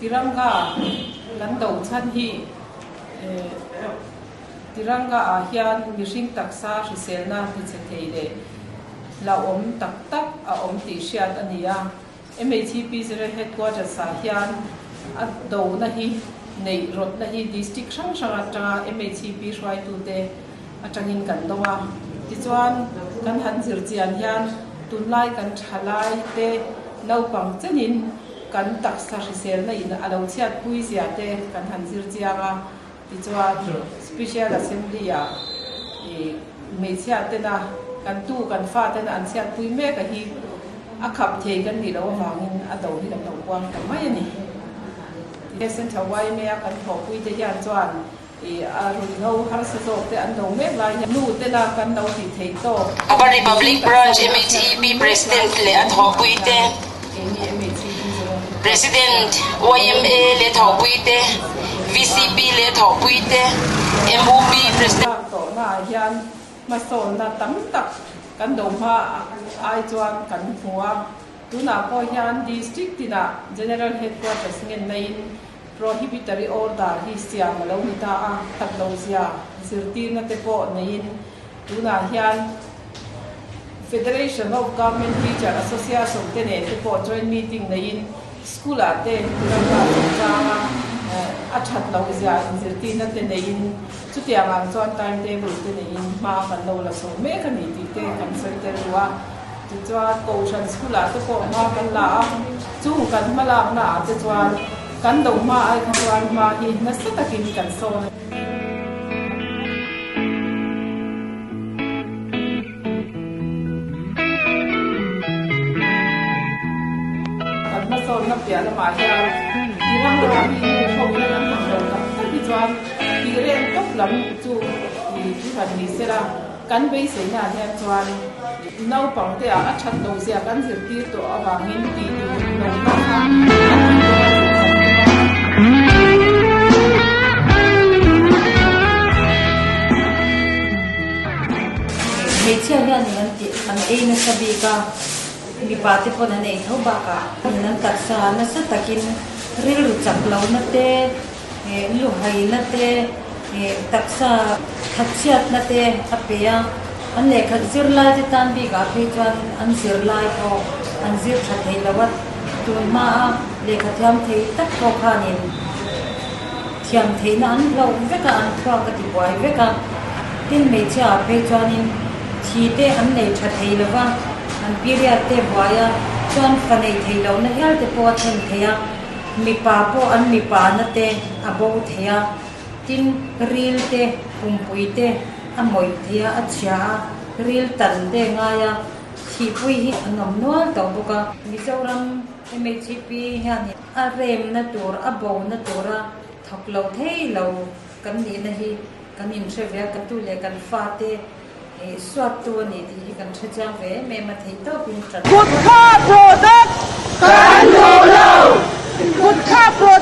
Tiranga kan do chhan hi Tiranga ah hian mihring taksa hriselna hnichhe thei leh hlauhawm tak tak a awm tih hriat a ni a. MHP General Headquarters ah hian a dona hi neih rawtna hi District hrang hrang atanga MHP hruaitute atangin kan dawng a. Tichuan kan han zir chian hian tunlai kan thalai te naupang chenin kan taksa hriselna in a lo chhiatpui zia te kan han zir chiang a. Tichuan Special Assembly ah i hmeichhia tena kan tu kan fa tena an chhiatpui mek a hi a khap thei kan nih loh avangin a do hi kan lo puang ta mai a ni. He Central yma a kan thawhpui te hian chuan i a ruihhlo harsa zawk te an do mek lai hian nu tena kan lo tih theih tawk Upper Republic Branch MHEP President leh a thawhpui te, President yma leh thawhpui te, VCP leh thawhpui te, MUP President. Lak tawhnaah hian hmasawnna tam tak kan do hma ai chuan kan hmu a. Tunah pawh hian District tinah General Headquarters ngennain Prohibitory Order hi siam a lo ni ta a, that lo zia zirtirna te pawh neiin tunah hian Federation of Government Teacher Association te nen te pawh joint meeting neiin school ah te tiranga chungchanga a that loh zia inzirtirna te neiin chutiang ang chuan time table te neiin hma kan lo la chho mek a ni tih te kan sawi tel duh a. Tichuan Kohhran school ah te pawh hma kan la a, chung kan hma lakna ah te chuan kan do hma ai kha chuan hma hi nasa takin kan sawn a. Kan hmasawnna piah lamah hian Tiranga hi nu ho hian an han lo tak tak hi chuan tih reng tawp lam chu i han ni sela, kan beiseina ah hian chuan naupang te ah a that lo zia kan zirtir tawh avangin tih duh lo tak kha an tih dawn a zir kan tum a. Hmeichhia hianin an tih an ei nasa bik a, mipa te pawn an ei tho bakah an taksa nasa takin rilru chak lohna te, luhaina te, taksa thatchhiatna te a pe a, an lehkhat zirlai te tan bikah phei chuan an zirlai pawh an zir tha thei lo a, tun hmaa lehkha thiam thei tak pawh khanin thiam theihna an hlauh vek a, an thluak a ti buai vek a. Tin, hmeichhia ah phei chuanin thi te an nei tha thei lo va, an period te buai a, chuan fa nei thei lohna hial te pawh a thlen thei a, mipa pawh an mipa na te a bo thei a, tin, ril te, pumpui te a mawih thei a, a chhia a, ril tan te ngai a, thihpui hi an awm nual tawh bawk a. Mizoram MHP hian a remna tur, a bona tura thawk lo thei lo kan nihna hi kan inhre ve a, kan tu leh kan fate suattu a ni tih hi kan hre chiang ve em em a, theihtawpin ṭan. Gutkha product kan duh lo! Gutkha product.